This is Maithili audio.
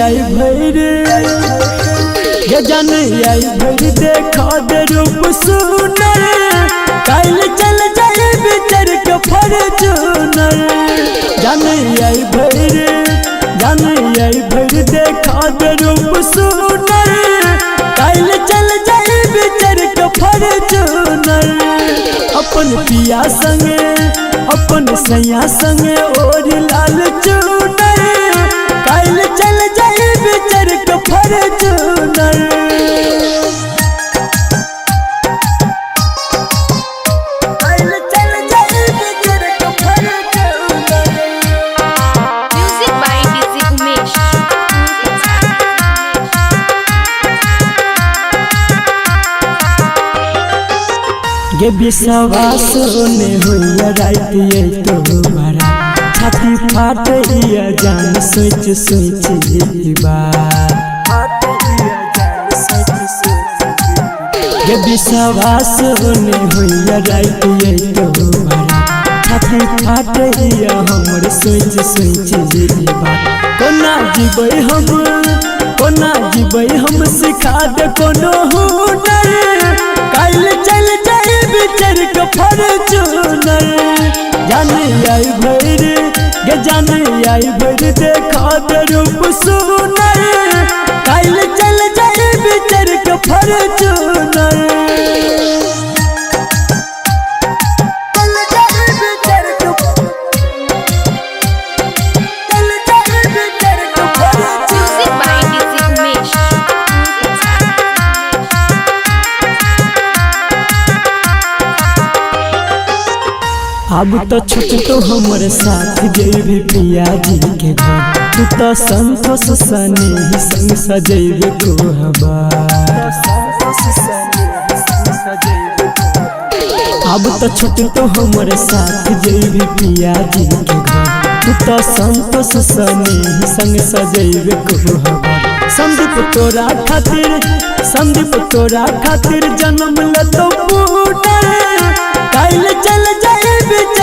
आई भैर गे जान आई भैर देखा दे रूप सुनर काइल चल जाए बिचर के फॉर्च्यूनर। जान आई भैर जान आई भैर देखा दे रूप सुनर काइल चल जाए बिचर के फॉर्च्यूनर। अपन पिया संगे अपन सैया संगे और लाल चुनर काइल चल जाए बिचर के फॉर्च्यूनर। काइल चल जाए बिचर के Fortuner. Music by DJ Umesh. गे विश्वास ने होइया रात ये तो बड़ा छाती फाटैया जान सोच सोच बात। गे विश्वास ने होइया रात ये तो बड़ा छाती फाटैया हमर सोच सोच बात। कोना जीबै हम कोना जीबै हम सिखा दे कोनो हुनर काइल चल जाए बिचर के फॉर्च्यूनर। जान आई भैर गे जान आई भैर देखा दे रूप सुनर काइल चल जाए बिचर के फॉर्च्यूनर। चल जाए बिचर के चल जाए बिचर के Fortuner. Music by DJ Umesh. अब तो छुट तो हमर साथ जेबी पिया जी के घर तू तो संतोष सने ही संग सजेबे कोहबा। अब तो छुट तो हमर साथ जेबी पिया जी के घर तू तो संतोष सने ही संग सजेबे कोहबा। संदीप तोरा खातिर संदीप तोरा खातिर जन्म लतो पूनर काइल चल जाए बिचर